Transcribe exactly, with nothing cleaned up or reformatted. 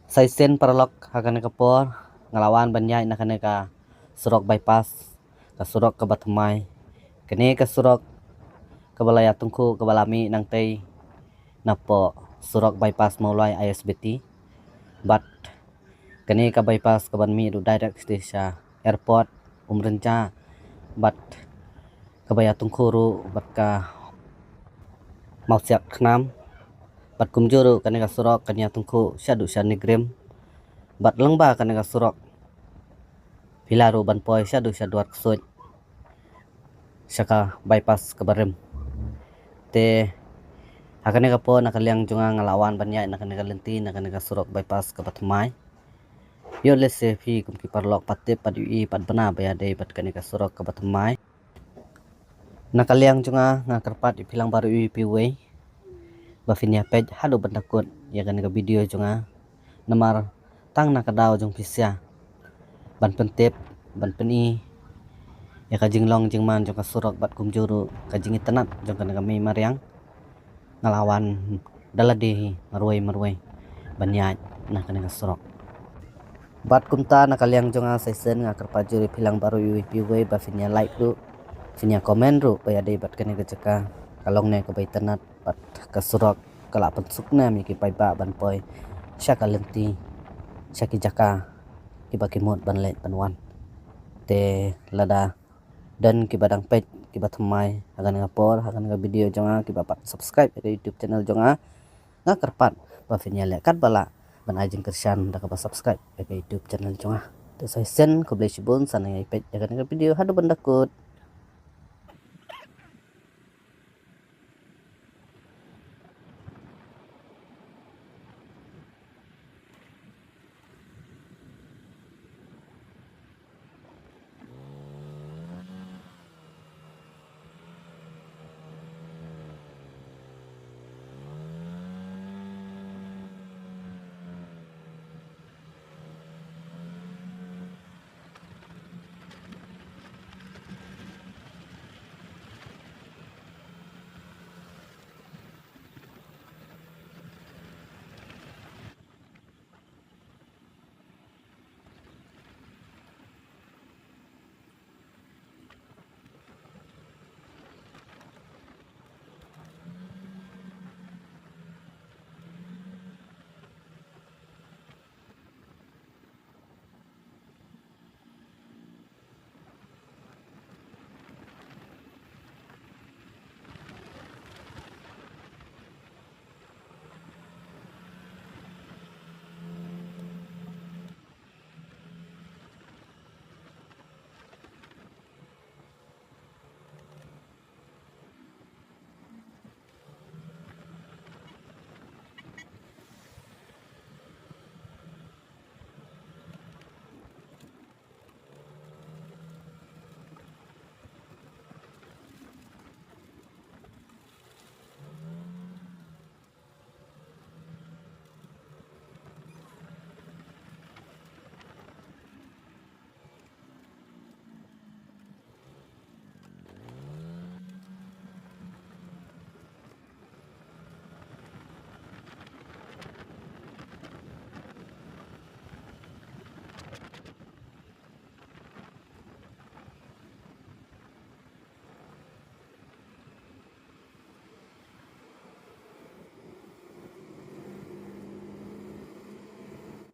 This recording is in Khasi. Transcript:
Sa shisien paralok, ha kane ka por nga la wan ban ïaid na kane ka surok bypass, ka surok kaba thymmai. Kane ka surok kaba la ïatyngkhuh, kaba la mih nangtei napoh surok bypass Mawlai I S B T. Bad kane ka bypass kaban mih ruh direct sha airport Umrynjah, bad kaba ïatyngkhuh ruh bad ka Mawsiak Khnam. Bad kumjuh ruh kane ka surok kan ïatyngkhuh shaduh sha NEIGRIHMS. Bad lyngba kane ka surok phi lah ruh ban poi shaduh sha Duar Ksuid, sha ka bypass kaba rim. Te ha kane ka por, na ka liang jong nga, nga la wan ban ïaid na kane ka lynti, na kane ka surok bypass kaba thymmai. Ïoh lehse phi kum ki paralok pat tip, pat ïohi, pat bna ba ïadei bad kane ka surok kaba thymmai. Na ka liang jong nga, nga kyrpad ïa phi lang baroh iwei pa iwei ba phin ïa peit haduh ban da kut ïa kane ka video jong nga. Namar tang na ka daw jong phi sha ban pyntip, ban pyni ïa ka jinglong jingman jong ka surok bad kumjuh ruh ka jingitynnad jong kane ka mei mariang, nga la wan da lade hi marwei marwei ban ïaid na kane ka surok. Bad kumta, na ka liang jong nga sa shisien nga kyrpad jur ïa phi lang baroh iwei pa iwei ba phin ïa like ruh, phin ïa comment ruh ba ïadei bad kane ka jaka. Ka long ne kaba itynnad bad ka surok ka la pynsuk ne ïa ki paidbah ban poi sha ka lynti, sha ki jaka kiba ki mut ban leit ban wan. Te lada don kiba dang peit kiba thymmai ha kane ka por, ha kane ka video jong nga, kiba pat subscribe ïa ka YouTube channel jong nga, nga kyrpad ba phin ïa leh katba lah ban ai jingkyrshan da kaba subscribe ïa ka YouTube channel jong nga. Te sa shisien, khublei shibun, sa nang ïa peit ïa kane ka video haduh ban da kut.